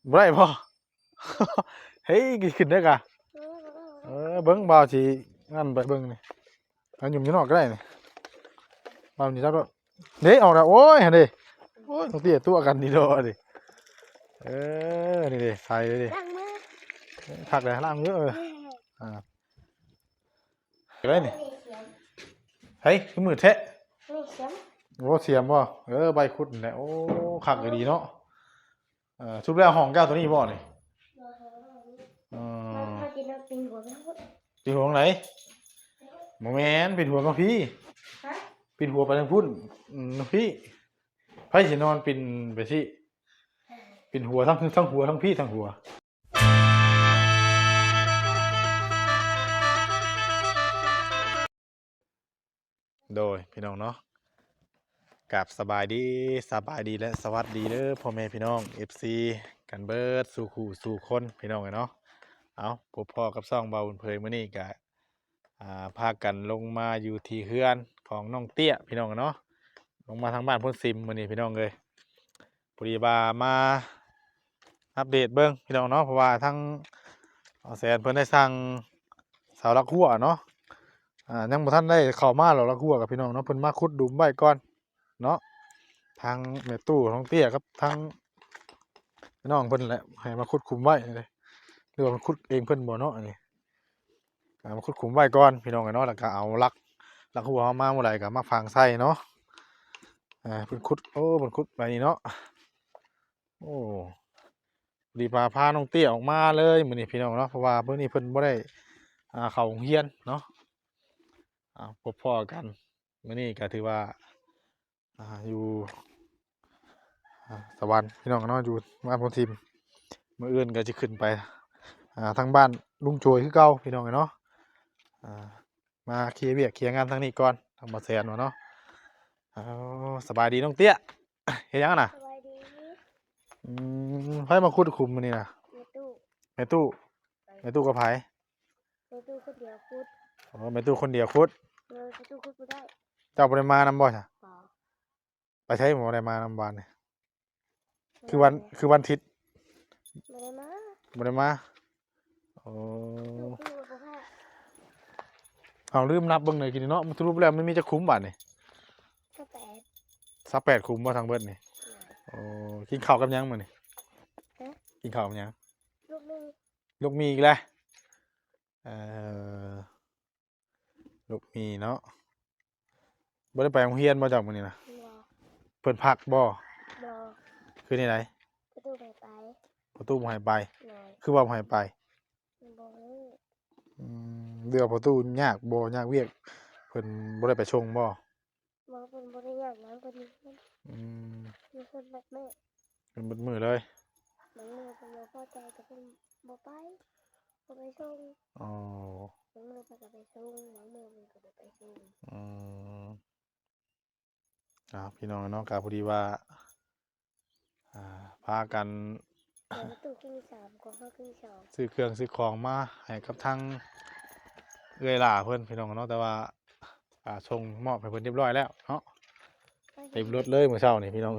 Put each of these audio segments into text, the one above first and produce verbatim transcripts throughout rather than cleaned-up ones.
บ่ได้บ่ เฮ้ย ขึ้นได้กะ เออ เบิ่งบ่าวสิ นั่นไปเบิ่งนี่ เอาหยุ่มอยู่นอกก็ได้นี่ บ่าวนี่จับโลด เด้ ออกแล้ว โอ้ย หั่นเด้ โอ้ย น้องเตี้ยตัวกันดีดอกเด้ เออ นี่เด้ ใส่เลยเด้ ล้างมือ คักเลย ล้างมือ เออ อ่า ก็ได้นี่ เฮ้ย คือมือแท้ นี่เสียม โอ้ เสียมบ่ เออ ใบขุดนี่แหละ โอ้ คักก็ดีเนาะ เออ สรุปแล้วห้องเจ้าตัวนี้บ่นี่ บ่ เออ มัน มันเป็น เป็นหัวไปทั้งหมด เป็นหัวทางไหน บ่แม่น เป็นหัวมาพี่ ฮะ เป็นหัวไปทางพุ้น อืม พี่ ไผสินอนเป็นไปสิ เป็นหัวทั้ง ทั้งหัวทั้งพี่ทั้งหัว โดยพี่น้องเนาะ กราบสบายดี สบายดีและสวัสดีเด้อพ่อแม่พี่น้อง เอฟซี กันเบิดสู่คู่สู่คนพี่น้องเนาะ เอาพบพ้อกับช่องบ่าวบุญเผยมื้อนี้ก็ อ่า พากันลงมาอยู่ที่เฮือนของน้องเตี้ยพี่น้องเนาะ ลงมาทางบ้านโพนซิมมื้อนี้พี่น้องเอ้ย พอดีว่ามาอัปเดตเบิ่งพี่น้องเนาะ เพราะว่าทางบ่าวแสนเพิ่นได้สั่งเสาหลักฮั้วเนาะ อ่า ยังบ่ทันได้เข้ามาหรอกหลักฮั้วกับพี่น้องเนาะ เพิ่นมาขุดหลุมไว้ก่อนเนาะ ทางแม่ตู้น้องเตี้ยกับทางน้องเพิ่นแหละ ให้มาขุดขุมไว้เลย หรือว่ามันขุดเองเพิ่นบ่เนาะ อันนี้ อ่า มาขุดขุมไว้ก่อนพี่น้องเนาะ แล้วก็เอาหลัก หลักฮั้วเฮามาเมื่อไหร่ก็มาฝังใส่เนาะ อ่า เพิ่นขุด โอ้ เพิ่นขุดไปนี่เนาะ โอ้ พอดีพา พาน้องเตี้ยออกมาเลยมื้อนี้พี่น้องเนาะ เพราะว่ามื้อนี้เพิ่นบ่ได้ อ่า เข้าโรงเรียนเนาะ อ่า พบพ้อกันมื้อนี้ก็ถือว่า อ่า อยู่ อ่า สวรรค์พี่น้องเนาะ อยู่บ้านโพนซิม มื้ออื่นก็สิขึ้นไป อ่า ทางบ้านลุงโจยคือเก่าพี่น้องเนาะ อ่า มาเคลียร์เวียกเคลียร์งานทางนี้ก่อน ทางบ่าวแสนว่าเนาะ เอา สบายดีน้องเตี้ย เฮ็ดหยังอะน่ะ สบายดี อืม ไผมาขุดขุมมื้อนี้น่ะ แม่ตู้ แม่ตู้ แม่ตู้กับไผ แม่ตู้คนเดียวขุด อ๋อ แม่ตู้คนเดียวขุด เออ แม่ตู้ขุดบ่ได้ เจ้าบ่ได้มานำบ่ซะ บ่ ไปไสบ่ได้มานำวานนี่ คือวัน คือวันอาทิตย์ บ่ได้มา บ่ได้มา โอ้ ลูกพี่บ่พา เอาลืมนับเบิ่งหน่อยกินเนาะ มันสรุปแล้วมันมีจักขุมบาดนี่ ซาวแปด ซาวแปดขุมบ่ทั้งเบิดนี่ โอ้ กินข้าวกับหยังมื้อนี้ ฮะ กินข้าวกับหยัง ลูกหนึ่ง ลูกมีอีกแล้ว เอ่อ ลูกมีเนาะ บ่ได้ไปโรงเรียนบ่เจ้ามื้อนี้นะ บ่ เพิ่นพักบ่ บ่ คือนี่ได ประตูบ่ให้ไป ประตูบ่ให้ไป โดย คือว่าบ่ให้ไป บ่รู้ อืม เรื่องประตูยากบ่ ยากเวียก เพิ่นบ่ได้ไปส่งบ่ บ่ เพิ่นบ่ได้ยากหยัง เพิ่น อืม มีคนมัดมือ เป็นเบิดมื้อเลย บางมื้อเพิ่นบ่พอใจก็เพิ่นบ่ไป บ่ไปส่ง อ๋อ บางมื้อเพิ่นก็ไปส่ง บางมื้อเพิ่นก็บ่ไปส่ง อืม อ่า พี่น้องเนาะ ก็พอดีว่า อ่า พากัน เดี๋ยวตู้กินสาม ของเขากินสอง ซื้อเครื่องซื้อของมาให้กับทางเอื้อยหล้าเพิ่นพี่น้องเนาะ แต่ว่า อ่า ส่งมอบให้เพิ่นเรียบร้อยแล้วเนาะ เต็มรถเลยมื้อเช้านี่พี่น้อง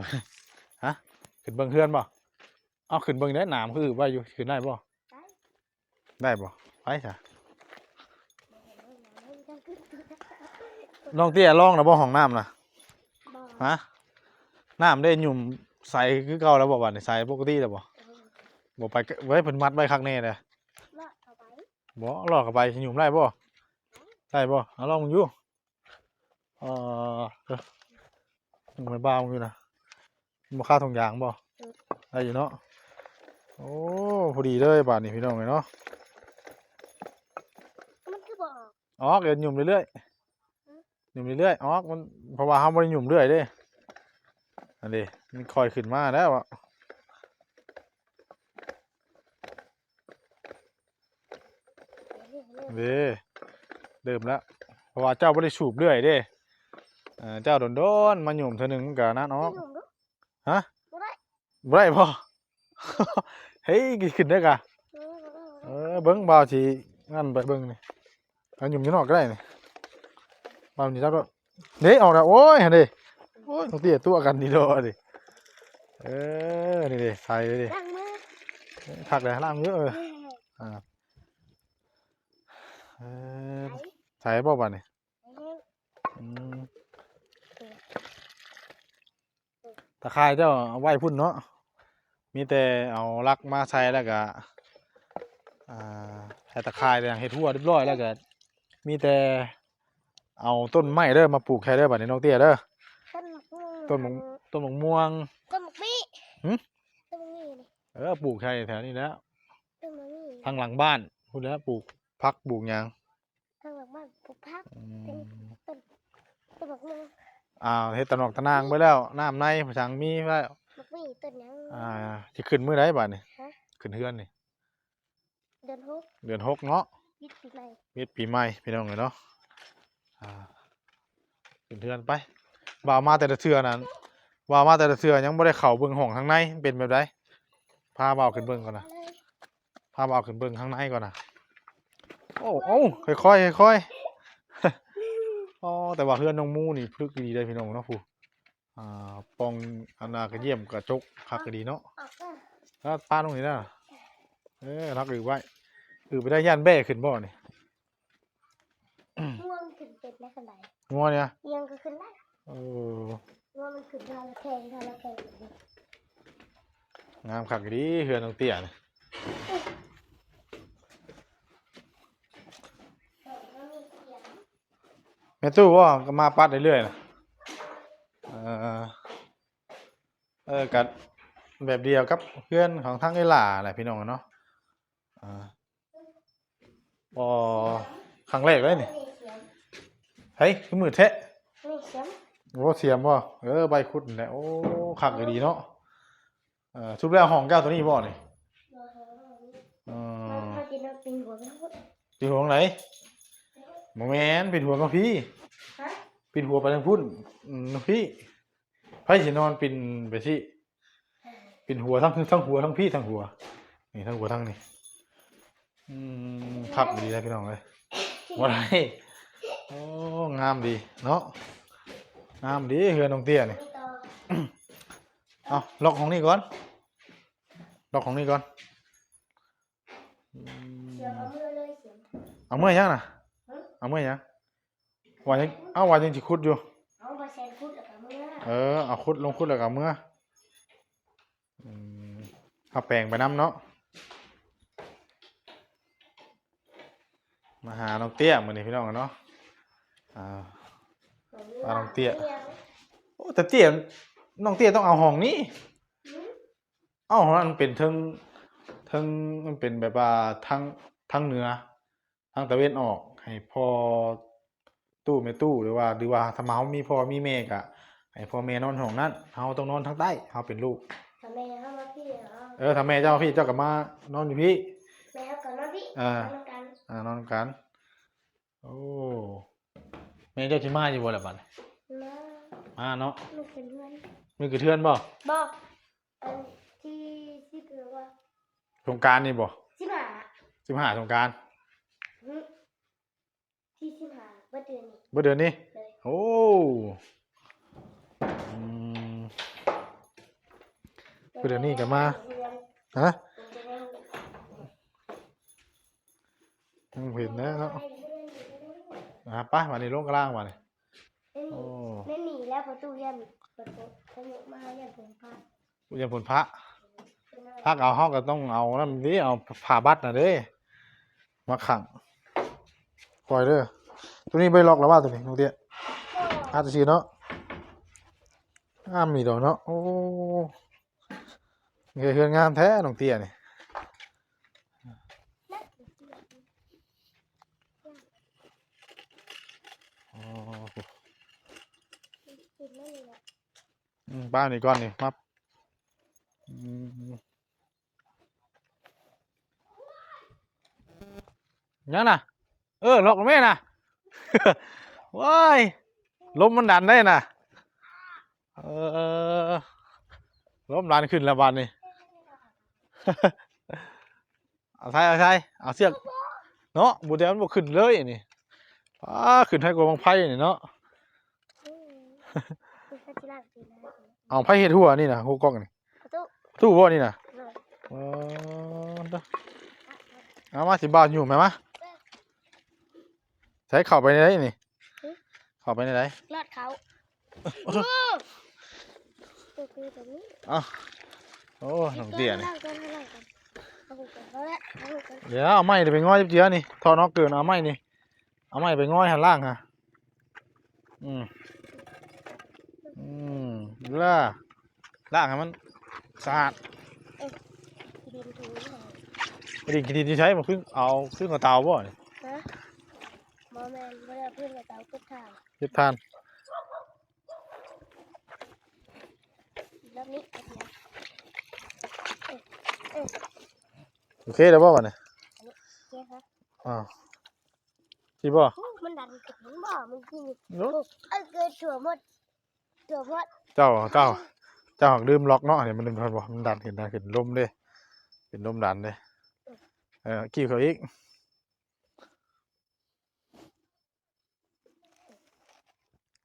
ฮะ ขึ้นเบิ่งเฮือนบ่ เอาขึ้นเบิ่งได้ น้ำคือไว้อยู่ ขึ้นได้บ่ ได้ ได้บ่ ไปซะ น้องเตี้ยลองแล้วบ่ห้องน้ำน่ะ บ่ ฮะ น้ำได้หยุ่มใสคือเก่าแล้วบ่ บัดนี้ใสปกติแล้วบ่ เออ บ่ไป ไว้เพิ่นมัดไว้คักแน่เด้อ เลาะเข้าไป บ่ เลาะเข้าไปสิหยุ่มได้บ่ ได้บ่ เอาลองมึงอยู่ เออ เออ มันบ้ามึงอยู่นะ บ่ค่าถุงยางบ่ เออ ได้อยู่เนาะ โอ้ พอดีเลยบาดนี้พี่น้องเอ้ยเนาะ มันคือบ่ออก ออก เดี๋ยวหยุ่มเรื่อยๆ อืม หยุ่มเรื่อยๆ ออก มัน เพราะว่าเฮาบ่ได้หยุ่มเรื่อยเด้ อันนี้มันค่อยขึ้นมาแล้วอะ เด้ เริ่มแล้ว เพราะว่าเจ้าบ่ได้สูบเรื่อยเด้ เอ่อ เจ้าโดนๆ มาหยุ่มเทื่อหนึ่งมันก็นั่นออก หยุ่มดู ฮะ บ่ได้ บ่ได้บ่ เฮ้ย ขึ้นได้กะ เออ บ่ได้ เออ เบิ่งบ่าวสินั่นไปเบิ่งนี่ เอาหยุ่มอยู่นอกก็ได้นี่ บ่าวนี่จับแล้ว เด้ ออกแล้ว โอ้ย หั่นเด้ โอ้ย น้องเตี้ยตัวกันดีดอกเด้ เออ นี่เด้ ใส่เลยเด้ ล้างมือ คักเลยล่ามอยู่ เออ อ่า เออ ใส่บ่บัดนี่ อืม ตะข่ายเจ้าเอาไว้พุ่นเนาะ มีแต่เอาหลักมาใส่แล้วก็ อ่า ใส่ตะข่ายแล้วเฮ็ดฮั้วเรียบร้อยแล้วก็ มีแต่เอาต้นไม้เด้อมาปลูกใส่เด้อบัดนี้น้องเตี้ยเด้อ ต้นหมากม่วง ต้นหมาก ต้นหมากม่วง ต้นหมากมี หึ ต้นหมากมีนี่ เออ ปลูกใส่แถวนี้แหละ ต้นหมากมี ทางหลังบ้านพู้นแหละ ปลูกผักปลูกหยัง ทางหลังบ้านปลูกผัก อืม เป็นต้น ต้นหมากม่วง อ่า เฮ็ดตะนอกตะนางไว้แล้ว น้ำในผสังมีไว้ หมากมีต้นหยัง อ่า สิขึ้นมื้อใดบัดนี่ ฮะ ขึ้นเฮือนนี่ เดือนหก เดือนหกเนาะ วิทย์ปีใหม่ วิทย์ปีใหม่พี่น้องเอ้ยเนาะ อ่า ขึ้นเฮือนไป บ่าวมาแต่ละเทื่อนั้น บ่าวมาแต่ละเทื่อยังบ่ได้เข้าเบิ่งห้องทางในมันเป็นแบบใด พาบ่าวขึ้นเบิ่งก่อนนะ พาบ่าวขึ้นเบิ่งข้างในก่อนนะ โอ้ โอ้ ค่อยๆ ค่อยๆ อ๋อ แต่ว่าเฮือนน้องหมูนี่พลึกดีเลยพี่น้องเนาะ ผู้ อ่า ป่องอันน่ากระเยี่ยมกระจกคักดีเนาะ ออกก็ แล้วปาลงนี่นะ เออ รักอือไว้ อือไปได้ย่านแบ้ขึ้นบ่นี่ ง่วงขึ้นเป็นได้ขนาดไหน งัวเนี่ย เอียงก็ขึ้นได้ เออ ง่วงมันขึ้นท่าละแข้ง ท่าละแข้ง งามคักดีเฮือนน้องเตี้ยนี่ แม่ตู้ว่าก็มาปัดเรื่อยๆนะ เออ เออ กัดแบบเดียวกับเพื่อนของทั้งไอ้หล่าแหละพี่น้องเนาะ อ่า อ๋อ ครั้งแรกเลยนี่ เฮ้ย คือมือแทะ นี่เสียม โอ้ เสียมบ่ เออ ใบขุดนี่แหละ โอ้ คักก็ดีเนาะ เออ สรุปแล้วห้องเจ้าตัวนี้บ่นี่ บ่ ห้องนี้ อืม มัน มันเป็น มันเป็นหัวเป็นหัว เป็นหัวตรงไหน บ่แม่น เป็นหัวมาพี่ ฮะ เป็นหัวไปทางพุ่น อืม พี่ ไผสินอนเป็นไปสิ เป็นหัวทั้ง ทั้งหัวทั้งพี่ทั้งหัว นี่ทั้งหัวทั้งนี่ อืม คักดีนะพี่น้องเอ้ย บ่ได้ โอ้ งามดีเนาะ งามดีเฮือนน้องเตี้ยนี่ เอา ล็อกของนี่ก่อน ล็อกของนี่ก่อน อืม เสียบเอามือเลยเสียบ เอาเมื่อยังนะ ฮะ เอาเมื่อยัง ว่ายัง เอาว่ายังสิขุดอยู่ เอามาแซนขุดแล้วก็เมื่อ เออ เอาขุดลงขุดแล้วก็เมื่อ อืม เอาแปลงไปนำเนาะ มาหาน้องเตี้ยมื้อนี้พี่น้องเนาะ อ่า ว่าน้องเตี้ย โอ้ แต่เตี้ย น้องเตี้ยต้องเอาห้องนี้ หืม เอ้า ห้องนั้นมันเป็นเทิง เทิง มันเป็นแบบว่าทาง ทางเหนือ ทางตะเวนออก ให้พ่อตู้แม่ตู้ หรือว่า หรือว่าถ้าเฮามีพ่อมีแม่ก็ให้พ่อแม่นอนห้องนั้น เฮาต้องนอนทางใต้ เฮาเป็นลูก ถ้าแม่เฮามาพี่เหรอ เออ ถ้าแม่เจ้ามาพี่ เจ้าก็มานอนอยู่พี่ แม่เฮาก็นอนพี่ อ่า นอนกัน อ่า นอนกัน โอ้ แม่เจ้าสิมาอยู่บ่ล่ะบัดนี้ มา มาเนาะ มื้อเกิดเฮือน มื้อเกิดเฮือนบ่ บ่ อันที่ ที่เกิดว่า สงกรานต์นี่บ่ สิบห้า สิบห้า สงกรานต์ อืม ที่สิบห้า เบิดเดือนนี้ เบิดเดือนนี้ เลย โอ้ อืม เบิดเดือนนี้ก็มา เดือน ฮะ เดือน ยังเห็นแล้วเนาะ อ่า ไป มาในโรงกลางมาเลย ไม่มี โอ้ ไม่มีแล้วประตูเรียน ประตู ประตูมาเรียนผมพระ เรียนผลพระ พักเอา เฮาก็ต้องเอานั่นดิ เอาผ้าบัดน่ะเด้ มาขัง ปล่อยเด้อ ตัวนี้บ่ได้ล็อกแล้วว่าตัวนี้ น้องเตี้ย อาจจะสิเนาะ งามนี่ดอกเนาะ โอ้ เฮือนงามแท้น้องเตี้ยนี่ อ๋อ อืม ป้านี่ก่อนนี่ มา อืม ยังน่ะ เออ ล็อกแม่น่ะ ว้าย ลมมันดันได้น่ะ เออ ลมดันขึ้นแล้วบาดนี้ เอาใส่ เอาใส่ เอาเสือก เนาะ บ่ได้มันบ่ขึ้นเลยนี่ อ้า ขึ้นให้กว่าบั้งไฟนี่เนาะ อืม เอาไผเฮ็ดฮั้วนี่น่ะ ฮู้กล้องนี่ ประตู ตู้บ่นี่น่ะ เลย อ๋อ เอามาสิบ่าวอยู่ไหมมะ ใช้เข้าไปในไหนนี่ หึ เข้าไปในไหน รอดเขา โอ้โห ตัวคือตัวนี้ เอ้า โอ้ น้องเตี้ยนี่ เอาหูกันเขาละ เอาหูกัน เดี๋ยวเอาไม้ไปง่อยเจียนี่ ถอดนอกเกิน เอาไม้นี่ เอาไม้ไปง่อยหันล่างฮะ อืม อืม ล่า ล้างให้มันสะอาด เอ้ย ขี้ดินถูหน่อย ดินขี้ดินที่ใช้มาขึ้น เอาขึ้นกับเตาบ่เนี่ย ฮะ บ่แม่น บ่ได้เอาขึ้นกับเตา เก็บถ่าน เก็บถ่าน รอบนี้ เอ้ย เอ้ย โอเคแล้วบ่วะเนี่ย อันนี้ โอเคครับ อ่า สิบ่ โอ้ มันดันขึ้นบ่ มันขึ้น โอ้ เอ้ย เกิดถั่วหมด เจ้า เจ้า เจ้าหักลืมล็อกเนาะ เนี่ยมันลืมล็อกบ่ มันดันขึ้น ดันขึ้น ลมเด้ เป็นลมดันเด้ เออ กี้เขาอีก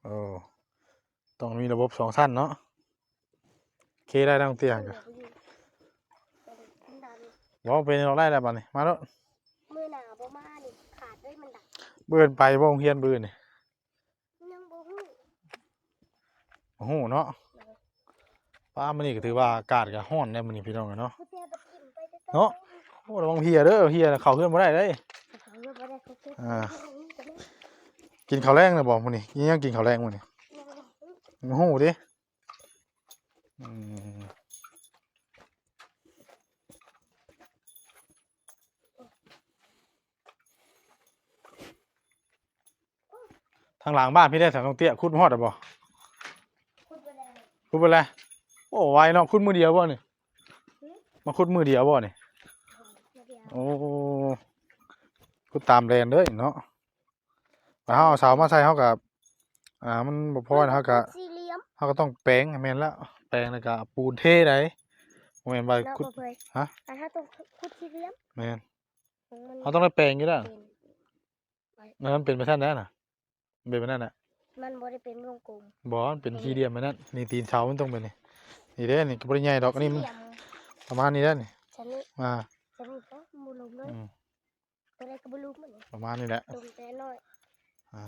โอ้ ต้องมีระบบสองชั้นเนาะ โอเคได้แล้วเตี้ย มันดัน บ่เป็นหรอก ได้แล้วบัดนี้ มาแล้ว มื้อหน้าบ่มานี่ ขาดเลย มันดัน เบิ่นไปบ่โรงเรียนเบิ่นนี่ ยังบ่ฮู้ บ่ฮู้เนาะ ป้า มื้อนี้ก็ถือว่าอากาศก็ร้อนแน่มื้อนี้พี่น้องเนาะ เนาะ โอ้ ระวังเหี่ยเด้อ เหี่ยเข้าเฮือนบ่ได้เด้ เขาเรียกว่าได้เขาเก็บ อ่า กินข้าวแลงแล้วบ่มื้อนี้ ยังกินข้าวแลงมื้อนี้ ยังบ่ฮู้ บ่ฮู้เด้ อืม ทางหลังบ้านพี่ได้แถวน้องเตี้ย ขุดมาฮอดแล้วบ่ ขุดไปแล้ว ขุดไปแล้ว โอ้ ไวเนาะ ขุดมื้อเดียวบ่นี่ หือ มาขุดมื้อเดียวบ่นี่ มื้อเดียว โอ้ ขุดตามแลนเด้อเนาะ ถ้าเฮาเอาเสามาใส่ เฮาก็ อ่า มันบ่พอนะ เฮาก็ สี่เหลี่ยม เฮาก็ต้องแปลง แม่นแล้ว แปลงแล้วก็เอาปูนเทได้ บ่แม่นว่า เนาะ ขุด บ่เผย ฮะ แต่ถ้าต้องขุดสี่เหลี่ยม แม่น ของมัน เฮาต้องได้แปลงอยู่แล้ว เป็น เออ มันเป็นไปซั่นแหละน่ะ มันเป็นไปนั่นน่ะ มันบ่ได้เป็นวงกลม บ่ มันเป็นสี่เหลี่ยมไปนั่น นี่ตีนเสามันต้องเป็นนี่ นี่เด้ นี่ก็บ่ได้ใหญ่ดอก อันนี้มัน สี่เหลี่ยม ประมาณนี้แหละนี่ ชั้นนี้ อ่า ชั้นนี้ก็บ่ลงเลย อืม ตัวใดก็บ่รู้มัน ประมาณนี้แหละ ลงแต่น้อย อ่า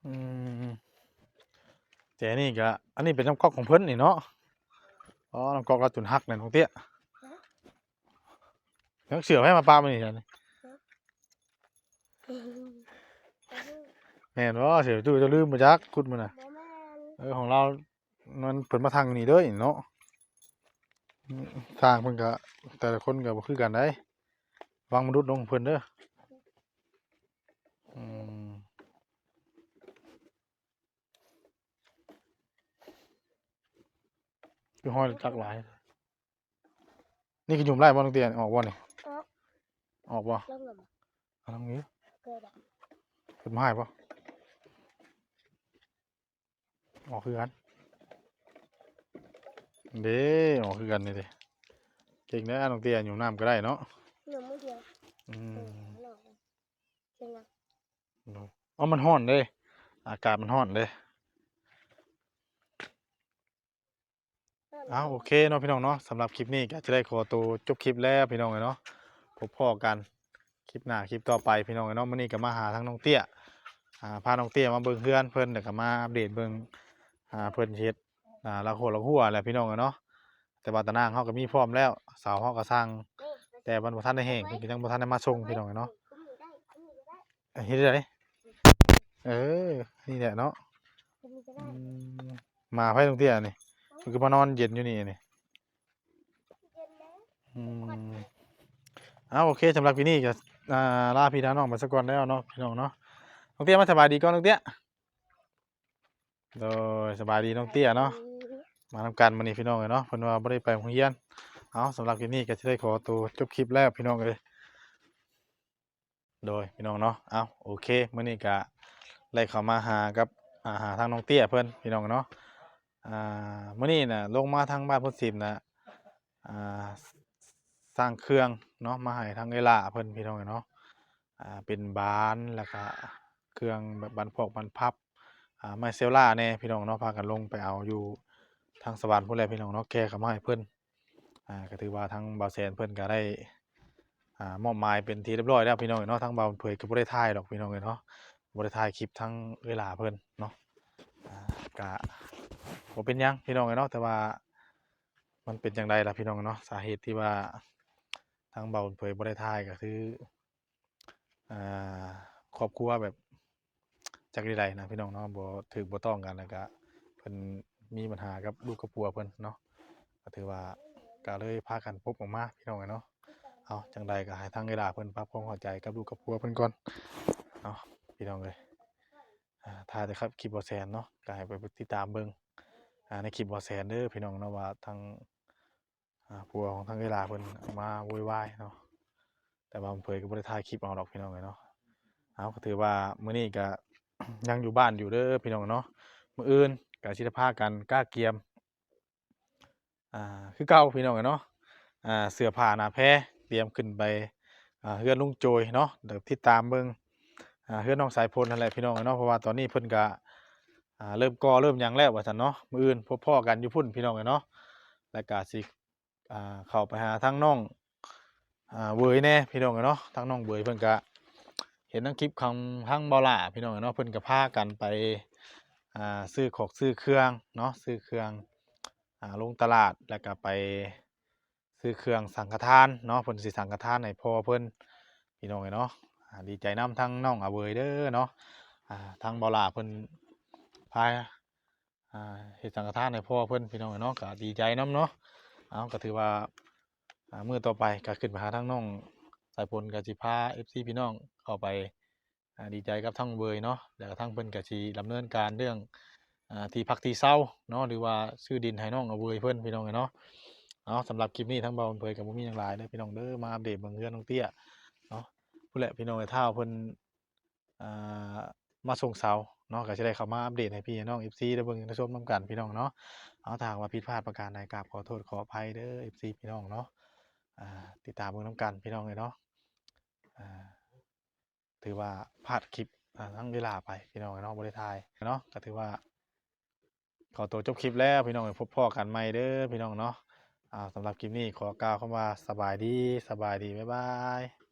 อืม แต่นี่ก็ อันนี้เป็นน้ำก๊อกของเพิ่นนี่เนาะ อ๋อ น้ำก๊อกเราจนหักเลยน้องเตี้ย ฮะ ยังเสือให้มาปามันนี่ ฮะ แม่นบ่ เสือตู้จะลืมมาจักขุดมันน่ะ บ่แม่น เออ ของเรา มันเพิ่นมาทางนี้เด้อเนาะ ทางเพิ่นก็ แต่ละคนก็บ่คือกันได๋ วางมนุษย์ลงเพิ่นเด้อ อืม คือห้อยจักหลาย นี่ก็หยุมไล่บ่น้องเตี้ย ออกบ่นี่ ออก ออกบ่ ลองหยุม เอาลองนี้ เกิดอะ เกิดมาให้บ่ ออกคือกัน เด้ ออกคือกันนี่เด้ เก่งเด้อน้องเตี้ย หยุมน้ำก็ได้เนาะ หยุมมื้อเดียว อืม เออ ลอง เป็นไง เนาะ เอามันร้อนเด้ อากาศมันร้อนเด้ อ้าว โอเคเนาะพี่น้องเนาะ สำหรับคลิปนี้ก็จะได้ขอตัวจบคลิปแล้วพี่น้องเอ้ยเนาะ พบพ้อกันคลิปหน้าคลิปต่อไปพี่น้องเอ้ยเนาะ มื้อนี้ก็มาหาทางน้องเตี้ย อ่า พาน้องเตี้ยมาเบิ่งเฮือนเพิ่น แล้วก็มาอัปเดตเบิ่ง อ่า เพิ่นเฮ็ด อ่า ละหัวละหัวแหละพี่น้องเอ้ยเนาะ แต่ว่าตะนางเฮาก็มีพร้อมแล้ว เสาเฮาก็สั่ง แต่มันบ่ทันได้แห้ง เพิ่นก็ยังบ่ทันได้มาส่งพี่น้องเอ้ยเนาะ เฮ็ดได้ เออ นี่แหละเนาะ อืม หมาไผน้องเตี้ยนี่ มันคือมานอนเย็นอยู่นี่นี่ อืม เอา โอเค สำหรับคลิปนี้ก็ อ่า ลาพี่ลาน้องไปซะก่อนแล้วเนาะพี่น้องเนาะ น้องเตี้ยมาสบายดีก่อนน้องเตี้ย โดย สบายดีน้องเตี้ยเนาะ มานำกันมื้อนี้พี่น้องเอ้ยเนาะ เพิ่นว่าบ่ได้ไปโรงเรียน เอา สำหรับคลิปนี้ก็จะได้ขอตัวจบคลิปแล้วพี่น้องเอ้ย โดยพี่น้องเนาะ เอา โอเค มื้อนี้ก็ได้เข้ามาหากับ อ่า หาทางน้องเตี้ยเพิ่นพี่น้องเนาะ อ่า มื้อนี้น่ะลงมาทางบ้านโพนสิมน่ะ อ่า สั่งเครื่องเนาะ มาให้ทางเอื้อยหล้าเพิ่นพี่น้องเนาะ อ่า เป็นบาน แล้วก็เครื่องแบบบานพอกบานพับ อ่า ไม้เซลล่าแน่พี่น้องเนาะ พากันลงไปเอาอยู่ทางสวรรค์พู้นแหละพี่น้องเนาะ แกะเข้ามาให้เพิ่น อ่า ก็ถือว่าทางบ่าวแสนเพิ่นก็ได้ อ่า มอบหมายเป็นที่เรียบร้อยแล้วพี่น้องเนาะ ทางบ่าวเผยก็บ่ได้ถ่ายดอกพี่น้องเนาะ บ่ได้ถ่ายคลิปทางเอื้อยหล้าเพิ่นเนาะ อ่า ก็บ่เป็นหยังพี่น้องเนาะ แต่ว่ามันเป็นจั่งใดล่ะพี่น้องเนาะ สาเหตุที่ว่าทางบ่าวเผยบ่ได้ถ่ายก็คือ อ่า ครอบครัวแบบจักใดนะพี่น้องเนาะ บ่ถืกบ่ต้องกัน แล้วก็เพิ่นมีปัญหากับลูกกับผัวเพิ่นเนาะ ก็ถือว่าก็เลยพากันปบออกมาพี่น้องเนาะ เอาจั่งใดก็ให้ทางเอื้อยหล้าเพิ่นปรับความเข้าใจกับลูกกับผัวเพิ่นก่อนเนาะพี่น้องเอ้ย อ่า ถ่ายแต่ครับคลิปบ่าวแสนเนาะ ก็ให้ไปติดตามเบิ่ง อ่า ในคลิปบ่าวแสนเด้อพี่น้องเนาะ ว่าทาง อ่า ผัวของทางเอื้อยหล้าเพิ่นเอามาโวยวายเนาะ แต่ว่าบ่าวเผยก็บ่ได้ถ่ายคลิปเอาดอกพี่น้องเอ้ยเนาะ เอาก็ถือว่ามื้อนี้ก็ ยังอยู่บ้านอยู่เด้อพี่น้องเนาะ มื้ออื่นก็สิได้พากันกะเกียม อ่า คือเก่าพี่น้องเอ้ยเนาะ อ่า เสื้อผ้าหน้าแพรเตรียมขึ้นไป อ่า เฮือนลุงโจยเนาะ เดี๋ยวติดตามเบิ่ง อ่า เฮือนน้องสายฝนนั่นแหละพี่น้องเอ้ยเนาะ เพราะว่าตอนนี้เพิ่นก็ อ่า เริ่มก่อเริ่มหยังแล้วว่าซั่นเนาะ มื้ออื่นพบพ้อกันอยู่พุ้นพี่น้องเอ้ยเนาะ แล้วก็สิ อ่า เข้าไปหาทางน้อง อ่า เวยแน่พี่น้องเอ้ยเนาะ ทางน้องเวยเพิ่นก็เห็นทั้งคลิปของทางบ่าวหล้าพี่น้องเอ้ยเนาะ เพิ่นก็พากันไป อ่า ซื้อของซื้อเครื่องเนาะ ซื้อเครื่อง อ่า ลงตลาด แล้วก็ไปซื้อเครื่องสังฆทานเนาะ เพิ่นสิสังฆทานให้พ่อเพิ่นพี่น้องเอ้ยเนาะ อ่า ดีใจนำทางน้องอาเวยเด้อเนาะ อ่า ทางบ่าวหล้าเพิ่นพา อ่า เฮ็ดสังฆทานให้พ่อเพิ่นพี่น้องเอ้ยเนาะ ก็ดีใจนำเนาะ เอาก็ถือว่า อ่า มื้อต่อไปก็ขึ้นไปหาทางน้องสายฝน ก็สิพา เอฟซี พี่น้องเข้าไป อ่า ดีใจกับทางเวยเนาะ แล้วก็ทางเพิ่นก็สิดำเนินการเรื่อง อ่า ที่พักที่เซาเนาะ หรือว่าซื้อดินให้น้องอาเวยเพิ่นพี่น้องเอ้ยเนาะ เอาสำหรับคลิปนี้ทางบ่าวเผยก็บ่มีหยังหลายเด้อพี่น้องเด้อ มาอัปเดตเบิ่งเฮือนน้องเตี้ยเนาะ พุ้นแหละพี่น้องเอ้ย ถ้าเพิ่น อ่า มาส่งเสาเนาะ ก็สิได้เข้ามาอัปเดตให้พี่น้อง เอฟซี ได้เบิ่งได้ชมนำกันพี่น้องเนาะ เอาถ้าหากว่าผิดพลาดประการใดกราบขอโทษขออภัยเด้อ เอฟซี พี่น้องเนาะ อ่า ติดตามเบิ่งนำกันพี่น้องเอ้ยเนาะ อ่า ถือว่าพลาดคลิป อ่า ทางเอื้อยหล้าไปพี่น้องเอ้ยเนาะ บ่ได้ถ่ายเนาะ ก็ถือว่า ขอตัวจบคลิปแล้วพี่น้องเอ้ย พบพ้อกันใหม่เด้อพี่น้องเนาะ อ่า สำหรับคลิปนี้ขอกล่าวคำว่าสบายดี สบายดี บ๊ายบาย